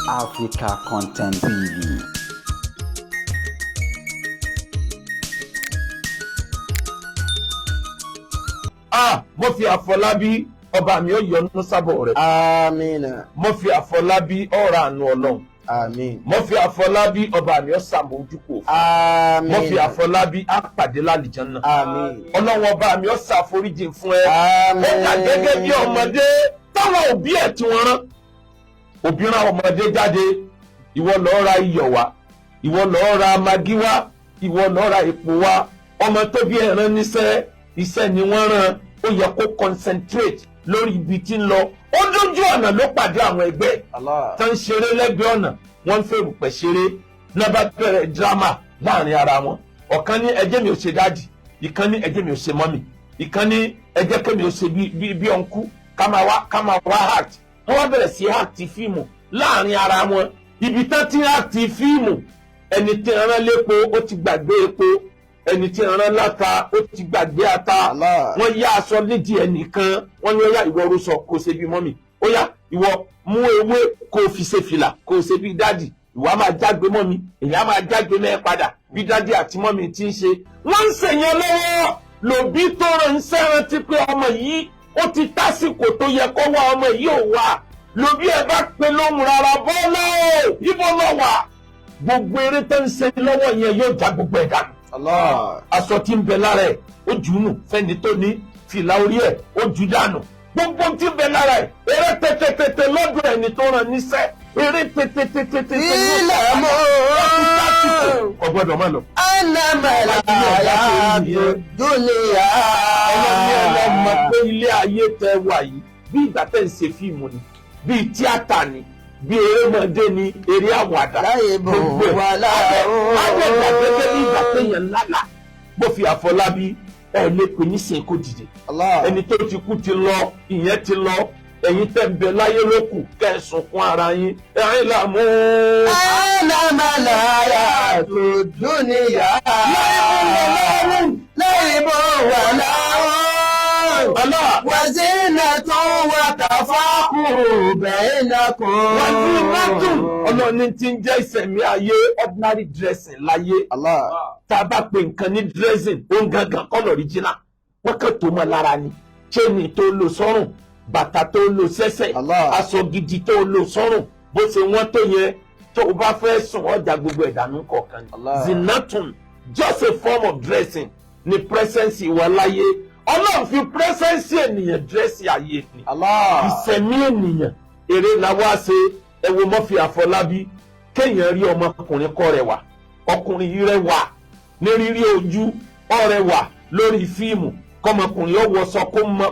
Africa Content TV. Ah, Murphy Àfọlábí, ọba mi ó yọ́nú sábọ̀ rẹ̀. Amina. Murphy Àfọlábí, ọ̀rọ̀ àánú Ọlọ́run. Àmín. Murphy Àfọlábí, ọba mi ó ṣàmójúkò. Àmín. Murphy Àfọlábí, á pàdé lálìjánnà. Àmín. Ọlọ́run ọba mi ó ṣàforíjì fún ẹ. Àmín. Ó dà gẹ́gẹ́ bí ọmọdé táwọn òbí ẹ̀ tí wọ́n rán. Òbí rán ọmọdé jáde, ìwọ lọ́ọ́ ra iyọ̀ wá, ìwọ lọ́ọ́ ra magí wá, ìwọ lọ́ọ́ ra epo wá. Ọmọ tó bí ẹran níṣẹ́, iṣẹ́ ni wọ́n rán, ó yẹ kó concentrate lórí ibi tí ń lọ. Ó dójú ọ̀nà ló pàdé àwọn ẹgbẹ́ Allah. tó ń ṣeré lẹ́gbẹ̀ẹ́ ọ̀nà, wọ́n ń fèrùpẹ̀ ṣeré náà bá bẹ̀rẹ̀ dírámà láàrin ara wọn. Ọ̀kan ní ẹjẹ́ mi ò ṣe daddy, ìkan ní ẹjẹ́ mi ò ṣe mummy, ìkan ní ẹjẹ́ kẹ́mi ò ṣe bí uncle, ká máa wá act. Wọ́n wá bẹ̀rẹ̀ sí act fíìmù láàrin ara wọn. Ibi tán ti act fíìmù, ẹni tí ń rán lépo ó ti gbàgbé epo, ẹni tí ń rán láta ó ti gbàgbé ata. Allah. Wọ́n yá aṣọ nídìí ẹnìkan, wọ́n ní ó yá, ìwọ orúsọ kó ṣe bí mummy, ó yá, ìwọ mú ewé kó fi ṣe fìlà kó ṣe bí daddy, ìwọ á máa jágbe mọ́ mi, èyí á máa jágbe mẹ́ padà bí daddy àti mummy ti ń ṣe. Wọ́n ń ṣèyẹn lọ́wọ́, lòbí tó ránṣẹ́ rántí pé ọmọ yìí ó ti tásìkò tó yẹ kó wá, ọmọ yìí ò wá. Lòbí ẹ bá pe lóhùn rárá, bọ́lá o, ibo lọ wà? Gbogbo eré tó ń ṣe lọ́wọ́ yẹn yóò já gbogbo ẹ̀ dànù. Allah. Aṣọ tí ń bẹ lára ẹ̀ ó jù ú nù fẹ́ni tó ní, fìlà orí ẹ̀ ó jù ú dànù, gbogbo tí ń bẹ lára ẹ̀, eré tètè lọ́dọ̀ ẹni tó rán níṣẹ́, eré tètè. Ilẹ̀ mọ́. Kò gbọ́dọ̀ má lọ. Anamala dunia. Ọlọ́ni ẹlọ́mọ pé ilé ayé tẹ wà yìí, bí ìgbà tẹ̀ ń ṣe fíìmù ni, bí tíátà ni, bí erémọdé ni, eré àwàdà. Láyé bò gbogbo ẹ̀. wà láàrú. Àgbẹ̀dà gẹ́gẹ́ bí ìgbà téèyàn lálà. Murphy Àfọlábí, ẹ̀ lè pè ní sìn kó dìde. Allah. Ẹni tó ti kú ti lọ, ìyẹn ti lọ, ẹ̀yin tẹ́ ń bẹ láyé ló kù kẹ́ ẹ̀ sunkún ara yín, ẹ̀yin là mú. Anamala dunia. Láyé bò wà láàrú. Allah. وزينة وتفاخر بينكم. Wàzínátùn, ọlọ́ni tí ń jẹ́ ìsẹ̀mí ayé, ordinary dressing láyé. Allah. Tá a bá pe nǹkan ní dressing, ó ń gangan kọ́ l'original, wọ́n kàn tó mọ́ lára ni. Chain tó lò sọ́rùn, bàtà tó lò sẹ́sẹ̀, Allah. aṣọ gidi tó lò sọ́rùn, bó ṣe wọ́n tó yẹn, tó o bá fẹ́ sùn, ọjà gbogbo ẹ̀dánù kọ̀ọ̀kan ni. Allah. Zinatun, just a form of dressing ni presence ìwà láyé. Ọlọ́run fi presence ènìyàn dress ayé ni. Allah. Ìsẹ̀mí ènìyàn, eré la wá ṣe. Ẹ wo Murphy Àfọlábí, kéèyàn rí ọmọkùnrin kọ́ rẹwà, ọkùnrin yìí rẹwà ní rírí ojú, ọrẹwà lórí fíìmù, kọmọkùnrin ó wọṣọ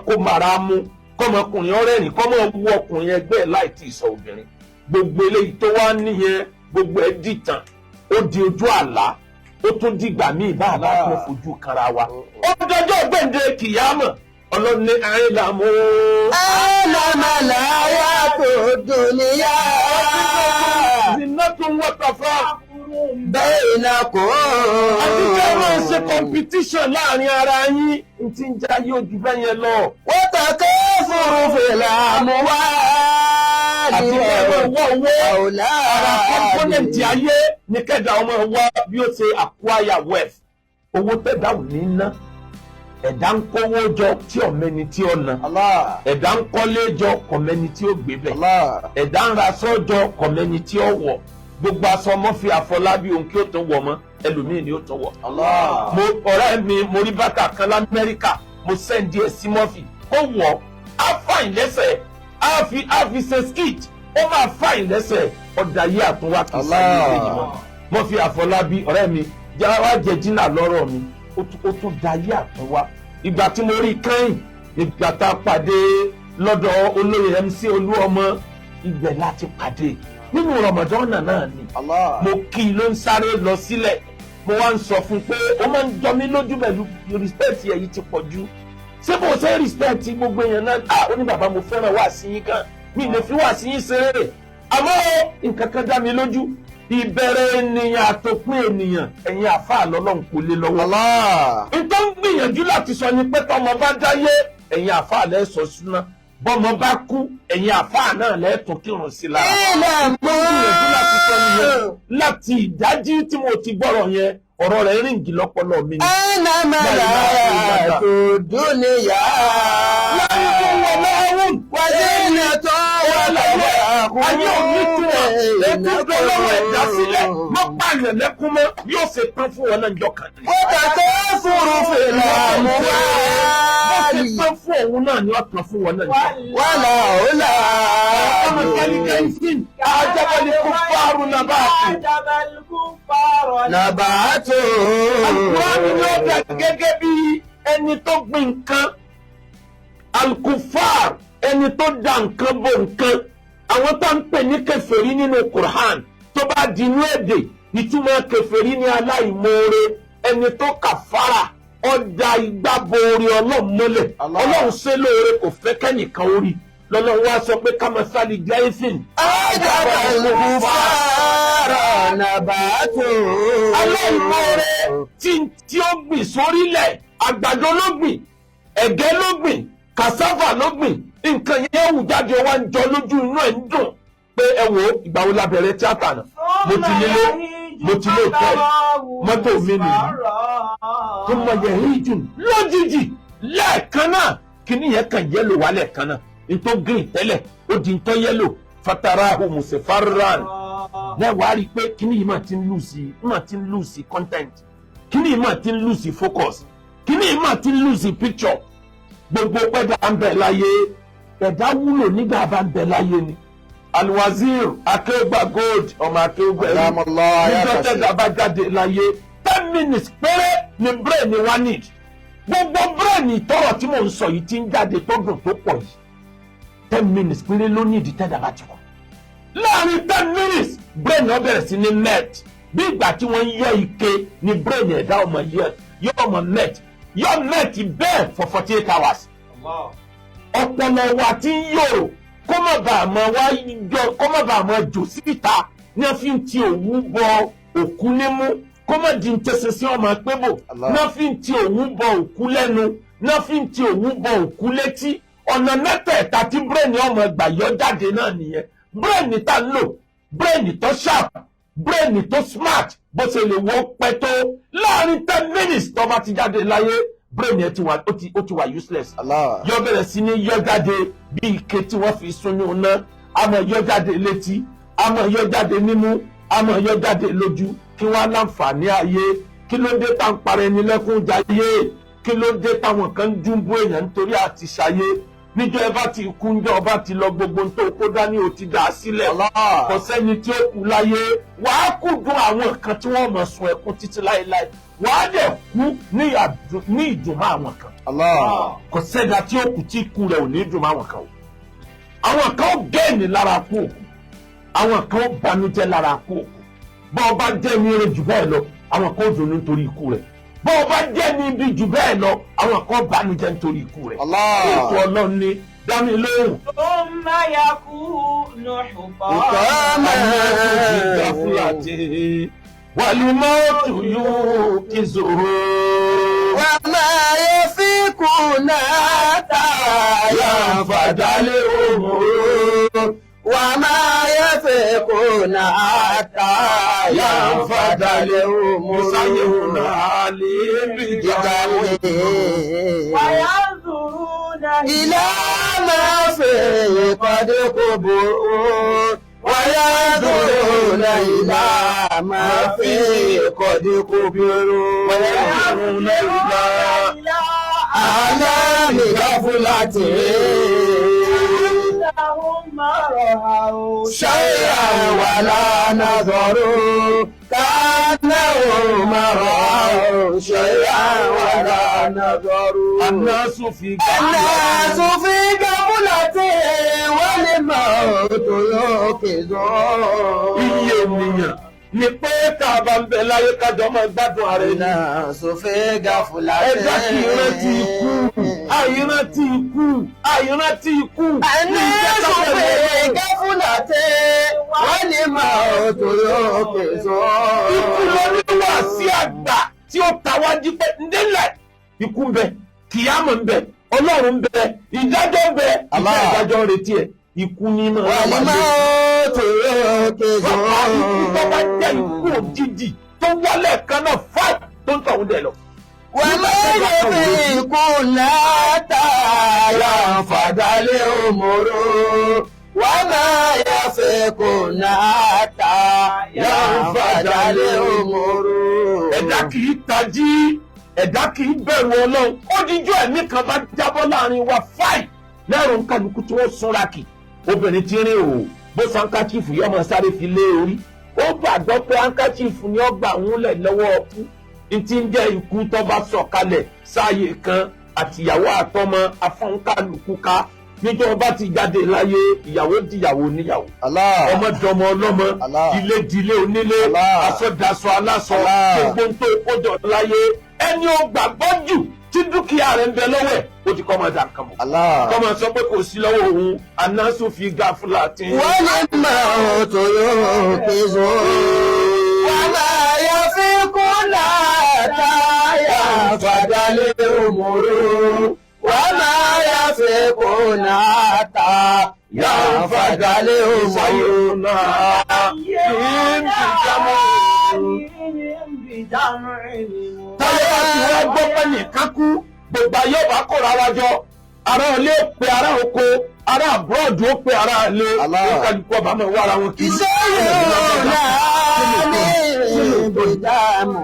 kó mara mú, kọmọkùnrin ó rẹ́rìn, kọmọ wú ọkùnrin ẹgbẹ́ ẹ̀ láì tí ì sọ obìnrin. Gbogbo eléyìí tó wá nìyẹn, gbogbo ẹ̀ dìtàn, ó di ojú àlá, ó tún dìgbà míì bá àbá tó fojú kanra wa, ó dọjọ́ gbẹ̀ǹde kìyàmọ̀. Ọlọ́ni àìlàmú. Anamala dunia. Zinatun watafa. بينكم. Àti kẹ́ ẹ máa ṣe competition láàrin ara yín, n ti ń já yóò ju bẹ́ẹ̀ yẹn lọ. وتكاثر في الأموال. Àti kẹ́ ẹ máa wọ́ owó. Ara component والأولاد. ayé ní kẹ́dà ọmọ wa bí ó ṣe acquire wealth. Owó tẹ̀dá ò ní ná. Ẹ̀dá ń kówó jọ tí ọ̀mẹ́ni tí ó ná. Allah. Ẹ̀dá ń kọ́lé jọ, kọ̀mẹ́ni tí ó gbé bẹ̀. Allah. Ẹ̀dá ń ra aṣọ jọ, kọ̀mẹ́ni tí ó wọ̀. Gbogbo aṣọ Murphy Àfọlábí ohun kí ó tún wọ̀ mọ́, ẹlòmíì ni ó tún wọ̀. Allah. Mo ọ̀rẹ́ mi, mo rí bàtà kan lamẹ́ríkà, mo send ẹ̀ sí Murphy kó wọ̀, á fine lẹ́sẹ̀, á fi ṣe skit, ó máa fine lẹ́sẹ̀. Ọ̀dà yìí àtúnwá kì í sáyé Allah. lẹ́yìn mọ́. Murphy Àfọlábí, ọ̀rẹ́ mi, wá jẹ dínà lọ́rọ̀ mi, ó tún dayé àtúnwá. Ìgbà tí mo rí kẹ́yìn, ìgbà tá a pàdé lọ́dọ̀ olóyè MC Olúọmọ, ibẹ̀ láti pàdé nínú Ramadan náà ni. Allah. Mo kí i ló ń sáré lọ sílẹ̀, mo wá ń sọ fún un pé ó máa ń jọ mí lójú pẹ̀lú respect yẹn yìí ti pọ̀ jù. Ṣé bó ṣe respect gbogbo èèyàn náà? Ah, ó ní bàbá, mo fẹ́ràn wá sí yín gan, mi lè fi wá sí yín ṣeré, àmọ́ nǹkan kan dá mi lójú, ìbẹ̀rẹ̀ ènìyàn àtòpin ènìyàn, ẹ̀yin àfáà lọ́lọ́run kò lè lọ́wọ́. Allah. Nítorí ń gbìyànjú láti sọ ni pé tọmọ bá dáyé, ẹ̀yin àfáà lẹ́ sọ súná. Bọ́mọ bá kú, ẹ̀yin àfáà náà lẹ́ẹ̀tún kírun sí lára. اعلموا Gbìyànjú láti sọ nìyẹn. Láti ìdájí tí mo ti gbọ́rọ̀ yẹn, ọ̀rọ̀ rẹ̀ ríǹgì lọ́pọlọ mi ni. أنما الحياة الدنيا Láyé tó wọ lọ́wọ́ وزينة ayé òní túmọ̀ ètò ìdánlọ́wọ́ ẹ̀dá sílẹ̀ mọ́ pààyàn lẹ́kún mọ́ yóò ṣe tán fún wọn náà jọ kàn. وتكاثر في Bó ṣe الأموال tán fún òun náà ni ó tán fún wọn náà jọ. والأولاد Ọmọ kẹ́líkẹ́ ìsìn àjẹbọ́lì kú fáàrù náà bá a kú. أعجب الكفار نباته Alukuraani ni ó dà gẹ́gẹ́ bí ẹni tó gbin nǹkan. Alukufar ẹni tó da nǹkan bo nǹkan. Àwọn tá ń pè ní kèfèrí nínú Qur'an tó bá di inú èdè, ìtumọ̀ kèfèrí ní aláìmoore, ẹni tó kàfàrà, ọ̀dà igbá bo orí Ọlọ́run mọ́lẹ̀. Allah. Ọlọ́run ṣe lóore, kò fẹ́ kẹ́nìkan orí. Lọ́lọ́run wá sọ pé kámasálì jáísìn. أعجب الكفار نباته Aláìmoore tí ó gbìn sórílẹ̀, àgbàdo ló gbìn, ẹ̀gẹ́ ló gbìn, kàsáfà ló gbìn, nǹkan yẹn wù jáde, wá ń jọ lójú, inú ẹ̀ ń dùn pé ẹ wò ó, ìgbà wo la bẹ̀rẹ̀ tíátà náà? Mo ti nílé, mo ti lé òtẹ́ẹ̀lì, mọ́tò mi nìyí. Tó mọ yẹ híjùn lójijì lẹ́ẹ̀kan náà, kíní yẹn kàn yẹ́lò wá lẹ́ẹ̀kan náà, ntọ́ green tẹ́lẹ̀ ó di ntọ́ yẹ́lò, fatarahu musefarran. Lẹ́wàá rí i pé kíní yìí máa ti ń lose content, kíní yìí máa ti ń lose focus, kíní yìí máa ti ń lose picture. Gbogbo pẹ́ẹ́dà ń bẹ láyé, ẹ̀dá wúlò nígbà bá ń bẹ láyé ni. Alwazir Akéwùgbà Gold, ọmọ Akéwùgbà ẹrú, níjọ́ tẹ́gbà bá jáde láyé, 10 minutes péré ni brain wa need. Gbogbo brain tọrọ tí mò ń sọ yìí ti ń jáde tó dùn tó pọ̀ yìí, 10 minutes péré ló need tẹ́dà bá ti kú. Láàrin 10 minutes, brain náà bẹ̀rẹ̀ sí ní melt. Bí ìgbà tí wọ́n ń yọ ike ni brain ẹ̀dá ọmọ yẹ yọ ọmọ melt, yọ melt bẹ́ẹ̀ for 48 hours. Ọpọlọ wa ti ń yòrò, kó má bàa máa wá yọ, kó má bàa máa jò síta ní wọ́n fi ń ti òwú bọ òkú nímú, kó má di ntẹsẹ sí ọmọ pébò ní wọ́n fi ń ti òwú bọ òkú lẹ́nu, ní wọ́n fi ń ti òwú bọ òkú létí. Ọ̀nà mẹ́tẹ̀ẹ̀ta tí brain ọmọ gbà yọ jáde náà nìyẹn. Brain tá ń lò, brain tó sharp, brain tó smart, bó ṣe lè wọ́ pẹ́ tó, láàrin 10 minutes tó bá ti jáde láyé, brain yẹn ti wà ó ti wà useless. Yọ bẹ̀rẹ̀ sí ní yọ jáde bí ike tí wọ́n fi sunú iná. A máa yọ jáde létí, a máa yọ jáde nímú, a máa yọ jáde lójú. Kí wọ́n á láǹfààní ayé? Kí ló dé tá ń parẹ́ ẹni lẹ́kún jayé? Kí ló dé táwọn kan ń dúnbó èèyàn nítorí àti ṣayé? Níjọ́ ẹ bá ti kú, níjọ́ ọba ti lọ, gbogbo tó kó dání ó ti dà á sílẹ̀. Kò sẹ́ni tí ó kú láyé. Wàá kú dùn àwọn kan tí wọ́n máa sun ẹkún títí láéláé, wàá dẹ̀ kú ní ìdùnmọ́ àwọn kan. Kò sẹ́dá tí ó kú tí ikú rẹ̀ ò ní dùn mọ́ àwọn kan o. Àwọn kan ó gẹ́ẹ̀nì lára kú òkú, àwọn kan ó banújẹ́ lára kú òkú. Bọ́ ọ bá jẹ́ ní eré jù bẹ́ẹ̀ lọ, àwọn kan ó dùnnú nítorí ikú rẹ̀. Bọ́ ọ bá jẹ́ ní ibi jù bẹ́ẹ̀ lọ, àwọn kan ó banújẹ́ nítorí ikú rẹ̀. Ètò Ọlọ́run ni. Dámi lóhùn. ثم يكون حطاما. Wàlúmọ́tò yóò kí zòrò. وما يفيكون حتى ينفد الأمور وما يفيكون حتى ينفد الأمور Musayyihuna alimi وينظرون إلى ما فيه قد قبور وينظرون إلى ما فيه قد قبروا وينظرون إلى إلى أعلام غفلة أنهم ما رأوا شيئا ولا نظروا كأنهم ما رأوا شيئا ولا نظروا. الناس في الناس في غفلة والموت يوقظ. Iye ènìyàn ni pé tá a bá ń bẹ láyé, kájọ máa gbádùn ara ẹni. الناس في غفلة. Ẹ jẹ́ kí ìrántí ikú, àìrántí ikú, àìrántí ikú. الناس في غفلة والموت يوقظ. Ikú ló ní wà sí àgbà tí ó tawájú pé nílẹ̀ ikú ń bẹ, kìyàmọ̀ ń bẹ. Ọlọ́run ń bẹ, ìdájọ́ ń bẹ, ìfẹ́ Allah. ìdájọ́ ń retí ẹ̀, ikú ní mọ̀ Wà ní máa tó kézo. Bàbá, ikú tó bá jẹ́ ikú òjijì tó wálẹ̀ kan náà fáì tó ń tọ̀hún dẹ̀ lọ. Wà máa yẹ fi ikú látàyà fàdálẹ̀ òmòrò. Wà máa yẹ fi ikú látàyà fàdálẹ̀ òmòrò. Ẹ̀dá kì í tají, ẹ̀dá kì í bẹ̀rù Ọlọ́run. Ó díjọ́ ẹ̀mí kan bá jábọ́ láàrin wa fáì lẹ́rù kálukú tí wọ́n súnra kì. Obìnrin tí ń rìn òwò bó sankachifu yọmọ máa sáré fi lé orí, ó gbàgbọ́ pé hankachifu ni ó gbà ń lẹ̀ lọ́wọ́ ọkú ntí ń jẹ́ ikú tó bá sọ̀kalẹ̀ sáàyè kan àtìyàwó àtọmọ afọ́nkálukú ká níjọ́ bá ti jáde láyé, ìyàwó dìyàwó níyàwó, Allah. ọmọ dọmọ ọlọ́mọ, Allah. ilé dilé onílé, Allah. aṣọ daṣọ aláṣọ, Allah. gbogbo ń tó kójọ láyé, ẹni ó gbàgbọ́ jù tí dúkìá rẹ̀ ń bẹ lọ́wọ́ ẹ̀, ó ti kọ́ máa dà nǹkan mọ́, Allah. kọ́ máa sọ pé kò sí lọ́wọ́ òun anásù fi gáfúlà tí. Wọ́n ní máa tó kézo. Wà máa yẹ fi ikú látàyà fàdálẹ̀ òmòrò. Wà máa yẹ fi ikú látàyà fàdálẹ̀ òmòrò. Náà táyé bá ti wá gbọ́ pé nìkan kú, gbogbo ayé ọba kóra wa jọ, ará ilé ó pe ará oko, ará abroad ó pe ará ilé, Allah. ó kálukú ọba máa wá ara wọn kiri. Ìṣòro náà ní ìbìdàmú.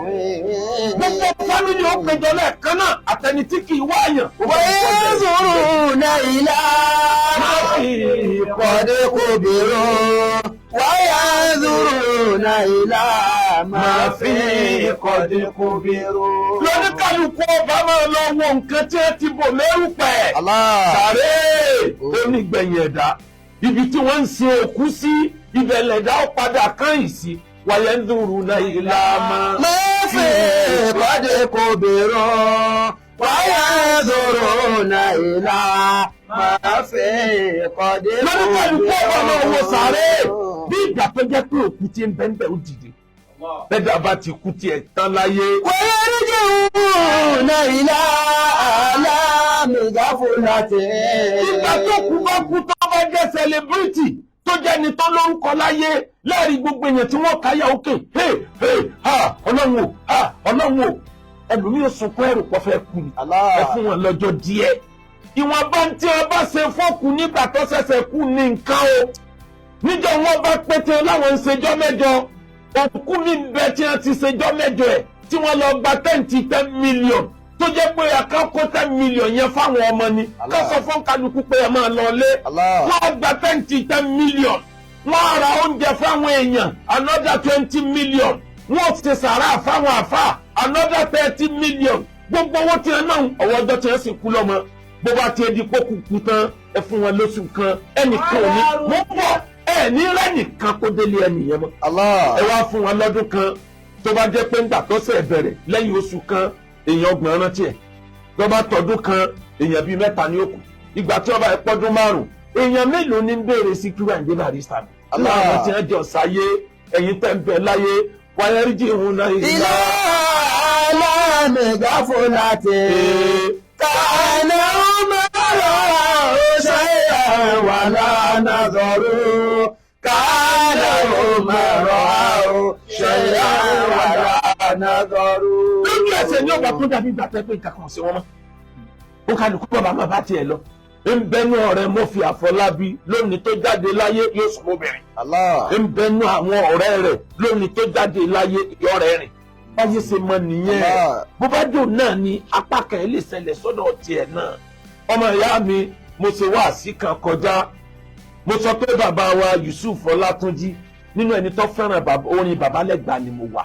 Gbogbo family ó péjọ lẹ́ẹ̀kan náà, àtẹni tí kì í wáyàn. وينظرون إلى قد كبروا وينظرون إلى ما في قد كبروا. Lóníkàlùkù ọba máa lọ wo nǹkan tí wọ́n ti bò lẹ́rù pẹ̀. Allah. Sàré tó ní gbẹ̀yìn ẹ̀dá, ibi tí wọ́n ń sin òkú sí, ibẹ̀ lẹ̀dá ó padà kányìn sí. Wàyẹ̀ ń dùrù náà ìlà máa. ما في قد كبروا وينظرون إلى ما في قد Lóníkàlùkù ọba máa wo sàré bí ìgbà tó jẹ́ pé òkú ti ń bẹ́ẹ̀ ó dìde, bẹ́ẹ̀ bá ti kú tiẹ̀ tán láyé. ويرجعون إلى آلام غفلة. Ìgbà tó kú bá kú, tó bá jẹ́ celebrity, tó jẹ́ ni tó lórúkọ láyé lẹ́rìí gbogbo èèyàn tí wọ́n káyà òkè, hey hey, ha, Ọlọ́run o, ha, Ọlọ́run o, ẹlòmíì sunkún ẹrù pọ̀ fẹ́ kú ni. Allah. Ẹ fún wọn lọ́jọ́ díẹ̀, ìwọ̀nba tí wọ́n bá ṣe fọ́ọ̀kù nígbà tó ṣẹ̀ṣẹ̀ kú ní nǹkan o. Níjọ́ wọn bá pété láwọn ń ṣèjọ́ 8, òkú mi ń bẹ tí wọ́n ti ṣèjọ́ 8 ẹ̀, tí wọ́n lọ gba tent 10 million, tó jẹ́ pé akáko 10 million yẹn fáwọn ọmọ ni ká sọ fún kálukú pé ẹ máa lọ lé. Allah. Wọ́n gba tent 10 million, wọ́n ra oúnjẹ fáwọn èèyàn another 20 million, wọ́n ṣe sàrà fáwọn àfà another 30 million. Gbogbo owó tí wọn náà ọwọ́ ọjọ́ tí wọ́n sì kú lọ́mọ, bó bá ti di kókù kú tán, ẹ fún wọn lóṣù kan, ẹnìkan ò ní mú bọ̀, ẹ ní rẹ́nìkan kó délé ẹnìyẹn mọ́. Allah. Ẹ wá fún wọn lọ́dún kan, tó bá jẹ́ pé ńgbà tó ṣẹ̀ bẹ̀rẹ̀, lẹ́yìn oṣù kan èèyàn 30 rántí ẹ̀, tó bá tọdún kan èèyàn bíi mẹ́ta ní òkú, ìgbà tí wọ́n bá pọ́dún 5, èèyàn mélòó ní ń béèrè Síkírù Àyìndé Barrister? Allah. Láwọn tí wọ́n jọ sáyé, ẹ̀yin tẹ́ ń bẹ láyé, wáyẹ́rìjì ìhun náà إلى آلام غفلة كأنهم رأوا شيئا ولا نظروا كأنهم رأوا شيئا ولا نظروا. Lójú ẹsẹ̀ ní ọgbà tó dàbí ìgbà tẹ́ pé nǹkan kan sí wọn mọ́, ó kálukú bàbá máa bá tiẹ̀ lọ. Ń bẹnu ọ̀rẹ́ Murphy Àfọlábí lónìí tó jáde láyé, yóò sùn mọ́bìnrin. Allah. Ń bẹnu àwọn ọ̀rẹ́ rẹ̀ lónìí tó jáde láyé, yọ̀rẹ́ rìn báyé ṣe mọ nìyẹn. Allah. Bó bá dùn náà ni apá kan ẹ̀ lè ṣẹlẹ̀ sọ́dọ̀ tiẹ̀ náà. Ọmọ ìyá mi, mo ṣe wáàsí kan kọjá, mo sọ pé bàbá wa Yusuf Ọlátúnjí, nínú ẹni tó fẹ́ràn orin bàbá Lẹ́gbàá ni mo wà,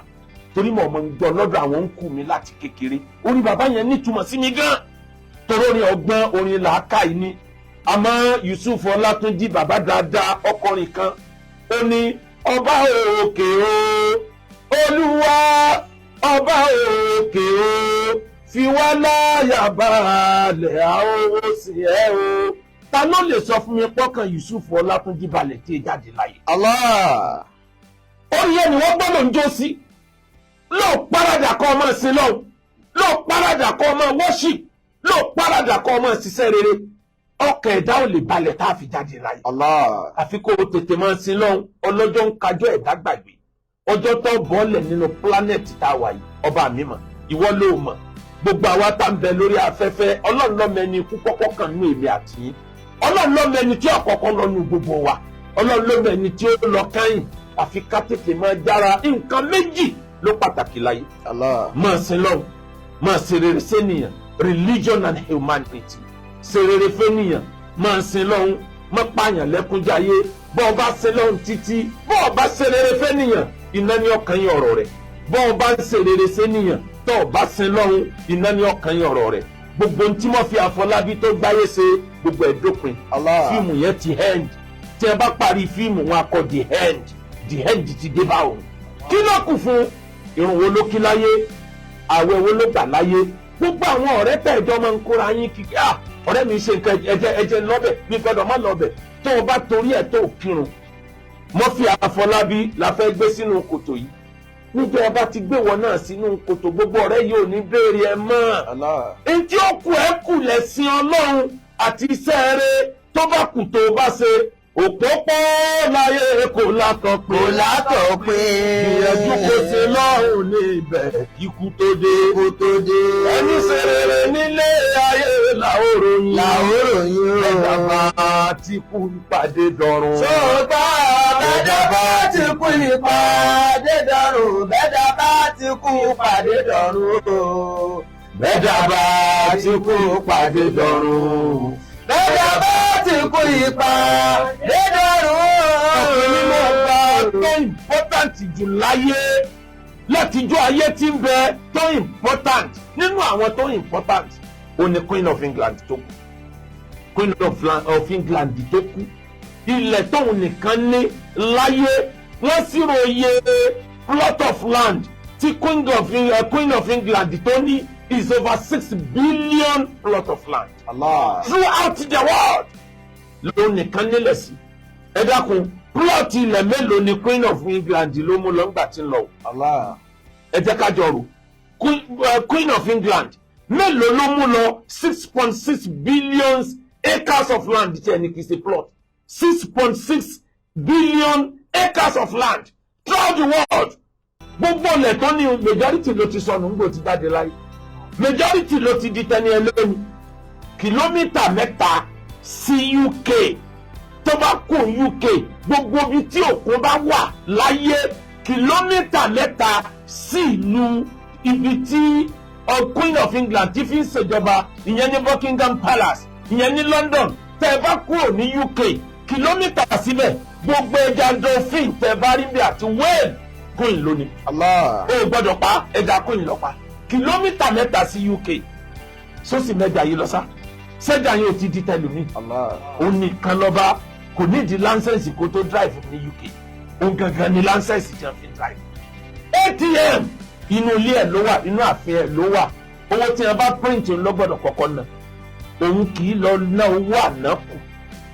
torí mo mọ̀ ń gbọ́ lọ́dọ̀ àwọn ń kú mi láti kékeré. Orin bàbá yẹn nítumọ̀ sí mi gan, torí orin ọgbọ́n, orin làákàyè ni. Àmọ́ Yusuf Ọlátúnjí, bàbá dáadáa, ọkùnrin kan, ó ní ọba òkè o, Olúwa ọba òkè o, fi wá láyà balẹ̀, àwọn òsì ẹ̀ o. Ta ló lè sọ fún mi pọ́kàn Yusuf Ọlátúnjí balẹ̀ tí ì jáde láyé? Allah. Orí ẹni wọ́n gbọ́dọ̀ ń jó sí lọ́ọ̀ parada kọ́ ọmọ sí lọ́ọ̀ lọ́ọ̀ parada kọ́ ọmọ worship. Lọ paradà kọ́ ọmọ ṣiṣẹ́ rere. Ọkàn ẹ̀dá ò lè balẹ̀ tá a fi jáde láyé. Allah. Àfi kó o tètè máa sin lọ́hùn. Ọlọ́jọ́ ń kájọ́ ẹ̀dá gbàgbé. Ọjọ́ tó bọ́ọ̀lẹ̀ nínú planet tá a wà yìí, ọba mi mọ̀, ìwọ ló mọ̀. Gbogbo àwa tá ń bẹ lórí afẹ́fẹ́, Ọlọ́run ló mọ ẹni ikú kọ́kọ́ kan nú èmi àti yín. Ọlọ́run ló mọ ẹni tí ọ̀kọ̀ọ̀kan lọ nú gbogbo wa. Ọlọ́run ló mọ ẹni tí ó lọ kẹ́yìn. Àfi ká tètè máa jára. Nǹkan méjì ló pàtàkì láyé. Allah. Máa sin lọ́hùn, máa ṣe rere sẹ́nìyàn. Religion and humanity. Ṣe rere fẹ́nìyàn, máa sin lọ́hùn, má pààyàn lẹ́kúnjayé. Bọ́ ọ bá sin lọ́hùn títí, bọ́ ọ bá ṣe rere fẹ́nìyàn, iná ní ọkàn yín ọ̀rọ̀ rẹ̀. Bọ́ ọ bá ń ṣe rere sẹ́nìyàn, tọ́ ọ bá sin lọ́hùn, iná ní ọkàn yín ọ̀rọ̀ rẹ̀. Gbogbo ohun tí Murphy Àfọlábí tó gbáyé ṣe, gbogbo ẹ̀ dópin. Allah. Fíìmù yẹn ti end. Tí ẹ bá parí fíìmù wọn, akọ the end. The end ti dé bá òun. Kí ló kù fún? Irun wo ló kí láyé? Àwẹ̀ wo ló gbà láyé? Gbogbo àwọn ọ̀rẹ́ tẹ̀jọ́ máa ń kóra yín kíkí, ah, ọ̀rẹ́ mi ṣe nǹkan, ẹ̀jẹ̀ ẹ̀jẹ̀ lọ́bẹ̀ mi gbọ́dọ̀ má lọ́bẹ̀. Tó o bá torí ẹ̀ tó o kírun, Murphy Àfọlábí la fẹ́ gbé sínú kòtò yìí. Níjọ́ ọba ti gbé wọn náà sínú kòtò, gbogbo ọ̀rẹ́ yìí ò ní béèrè ẹ mọ́. Allah. Ntí ó kù ẹ́ kù lẹ̀sìn Ọlọ́run àti iṣẹ́ rere tó bá kù tó o bá ṣe. Òpópó láyé kò látọ̀ pé. Kò látọ̀ pé. Ìyẹ̀jú kò ṣe lọ́rùn ní ibẹ̀ kíkú tó dé. Kó tó dé. Ẹni ṣe rere nílé ayé làóró yín. Làóró yín o. Ẹ̀dá bá ti kú ìpàdé dọ̀run. Ṣùgbọ́n bẹ́dà bá ti kú ìpàdé dọ̀run. Bẹ́dà bá ti kú ìpàdé dọ̀run. Bẹ́dà bá ti kú ìpàdé dọ̀run. Bẹ́dà bá ti kú ìpàdé dọ̀run. Ọ̀kan nínú ọba tó important jù láyé látijọ́ ayé tí ń bẹ, tó important nínú àwọn tó important, ó ní Queen of England tó kú. Queen of England tó kú, ilẹ̀ tóun nìkan ní láyé, wọ́n ṣírò iye plot of land tí Queen of England tó ní is over 6 billion plot of land Allah. throughout the world ló nìkan nílẹ̀ sí. Ẹ dákun, plot ilẹ̀ mélòó ni Queen of England ló mú lọ́ngbà tí ń lọ? Allah. Ẹ jẹ́ ká jọ rò. Queen of England mélòó ló mú lọ? 6.6 billion acres of land tí ẹni kì í ṣe plot, 6.6 billion acres of land throughout the world. Gbogbo ilẹ̀ tó ní, majority ló ti sọnù ńgbò ti jáde láyé, majority ló ti di tẹni ẹlẹ́ni. Kìlómítà 3 sí UK, tó bá kún UK, gbogbo ibi tí òkun bá wà láyé, kìlómítà 3 sí ìlú ibi tí Queen of England ti fi ń ṣèjọba, ìyẹn ní Buckingham Palace, ìyẹn ní London. Tẹ́ ẹ bá kúrò ní UK, kìlómítà síbẹ̀, gbogbo ẹja dolphin tẹ́ ẹ bá rí bí àti whale, Queen lónìí. Allah. O gbọ́dọ̀ pa ẹja Queen lọ pa. Kìlómítà 3 sí UK, sósì mẹ́ja yìí lọ sá, sẹ́jà yìí ò ti di tẹlómi. Allah. Òun nìkan lọ́ba, kò ní di license kó tó drive ní UK. Òun gangan ni license tí wọ́n fi drive. ATM, inú ilé ẹ̀ ló wà, inú ààfin ẹ̀ ló wà. Owó tí wọ́n bá print ń lọ gbọ́dọ̀ kọ́kọ́ ná. Òun kì í lọ ná owó ànákù.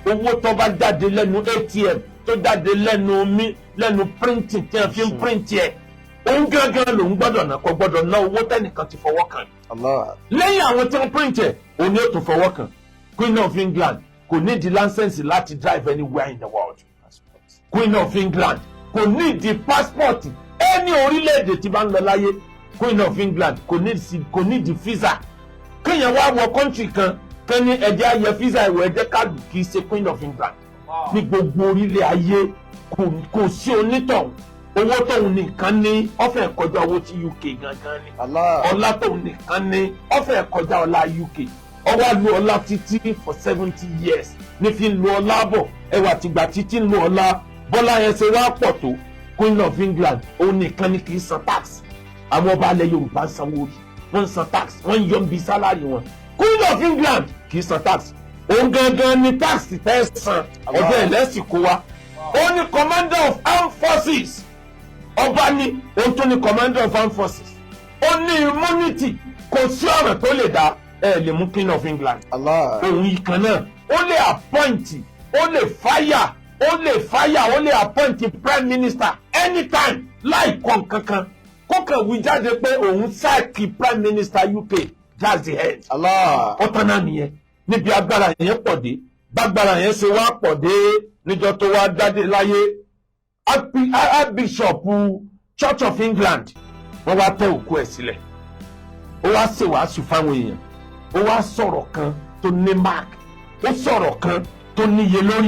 Owó tó bá jáde lẹ́nu ATM, tó jáde lẹ́nu mi, lẹ́nu printing tí wọ́n fi ń print ẹ̀, òun gangan lòun gbọ́dọ̀ ná. Kò gbọ́dọ̀ ná owó tẹ́nìkan ti fọwọ́ kàn. Allah. Lẹ́yìn àwọn tí wọ́n print ẹ̀, òun ni ó tún fọwọ́ kàn. Queen of England kò ní di license láti drive anywhere in the world. Queen of England kò ní di passport any orílẹ̀-èdè tí bá ń lọ láyé. Queen of England kò ní di visa. Kéèyàn wá wọ country kan kan ní ẹjẹ́ ayẹ visa ìwọ̀ ẹjẹ́ káàdì, kì í ṣe Queen of England. Ní gbogbo orílẹ̀ ayé, kò sí onítọ̀hún. Owó tóun nìkan ní ọ̀fẹ́ kọjá owó tí UK gangan ní. Allah. Ọlá tóun nìkan ní ọ̀fẹ́ kọjá ọlá UK. Ọwọ́ lu ọlá títí for 70 years ní fi ń lu ọlá bọ̀. Ẹwà tìgbà títí ń lu ọlá bọ́lá yẹn ṣe wá pọ̀ tó. Queen of England, òun nìkan ni kì í san tax. Àwọn ọba alẹ́ Yorùbá ń sanwó orí, wọ́n ń san tax, wọ́n ń yọ ń bi salary wọn. Queen of England kì í san tax. Òun gangan ni tax tẹ́ san ọjọ́ ẹlẹ́sìn kó wa. Ó ní commander of armed forces. Ọba ní òun tún ní commander of armed forces. Ó ní immunity, kò sí ọ̀ràn tó lè dá ẹ lè mú King of England. Allah. Òun yìí kan náà, ó lè appoint, ó lè fire, ó lè fire, ó lè appoint prime minister anytime láì kọ́ nǹkankan. Kó kàn wí jáde pé òun sack prime minister UK, That's the end. Allah. Ọ̀tán náà nìyẹn. Níbi agbára yẹn pọ̀ dé, bágbára yẹn ṣe wá pọ̀ dé, níjọ́ tó wá jáde láyé, Archbishop Church of England, wọ́n wá tẹ òkú ẹ̀ sílẹ̀. Ó wá ṣèwàásù fáwọn èèyàn. Ó wá sọ̀rọ̀ kan tó ní mark, ó sọ̀rọ̀ kan tó níye lórí.